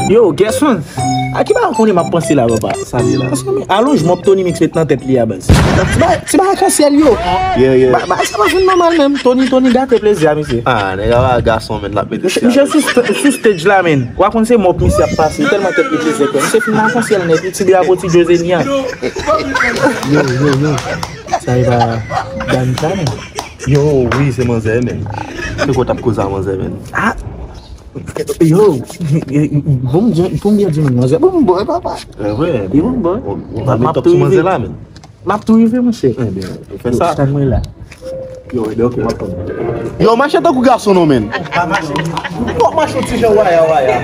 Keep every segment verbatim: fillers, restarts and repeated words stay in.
Yo, Gerson, a ki bagay ou konnen m ap panse la, papa? Sa li la? Alonjman Tony Mix met nan tèt li a, baz. Ti bagay, ti bagay kansyèl, yo. Yeah, yeah. Ba, ba, sa pa fin nòmal menm. Tony, Tony gate plezi a, mesye. Ah, nèg a pa gason, men, l ap mete. Misye sou st-, sou stage la, men. Ou pa konn se mòp misye ap pase, tèlman tèt li plezi, kwa. Misye fin nan kansyèl nèt, li ti drapo ti Jozenia. Yo, yo, yo. Sa e pa Dani sa, men. Yo, wi, se manzè, men. Se kwa t ap koze a manzè, men? Ah, yo, bon, bon, bon, byen di moun, manzè. Bon, bon, papa. E vre. Li bon, bon. M ap tou rive. M ap tou rive, monchè. Ebyen, fè sa. Yo, tann mwen la. Yo, ebyen, ok, m ap tann. Yo, mache tankou gason, non, men. Pa mache. Fòk mache yon ti jan waya, waya.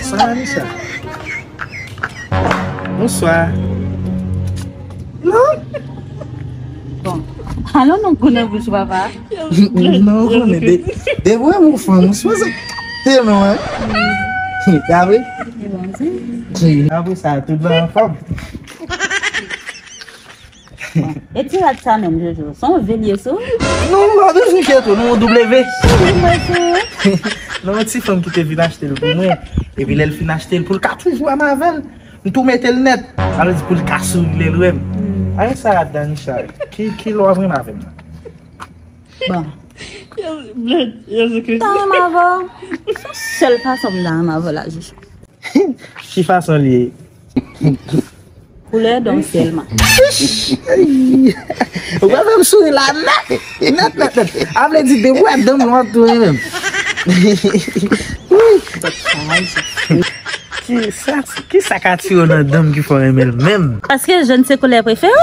Sa, Anisha. Bonswa. Non? Bon. Alò, non, konnen bouch papa. Non, konnen. De, de mwen, mon fanm, ou sipoze te non, hein? Sa vre? Apre sa, tout bagay anfòm. E ti rad sa menm, Jojo? Se yon V l ye sou? Non, ou pa bezwen enkyete w, non, W. Non, yon ti fanm ki te vin achte l pou mwen. Epi lè l fin achte l, pou l ka toujou wè m avè l, m tou mete l nèt. Sa vle di pou l ka souri lè l wè m. Ayen sa, Danisha, ki, ki lè w ap renmen avè m nan? Bon. M ta renmen avè w. Se yon sèl fason m ta renmen avè w la, Jojo. Ki fason l ye? Koulè dan w sèlman. Ou pa fè m souri la nèt. Nèt, nèt, nèt. A vle di, depi w wè dan m, w ap tou renmen m. Wi. Tèt chaje. Ki sa, ki sa k atire w nan dan m ki fè w renmen l menm? Paske jòn se koulè prefere w.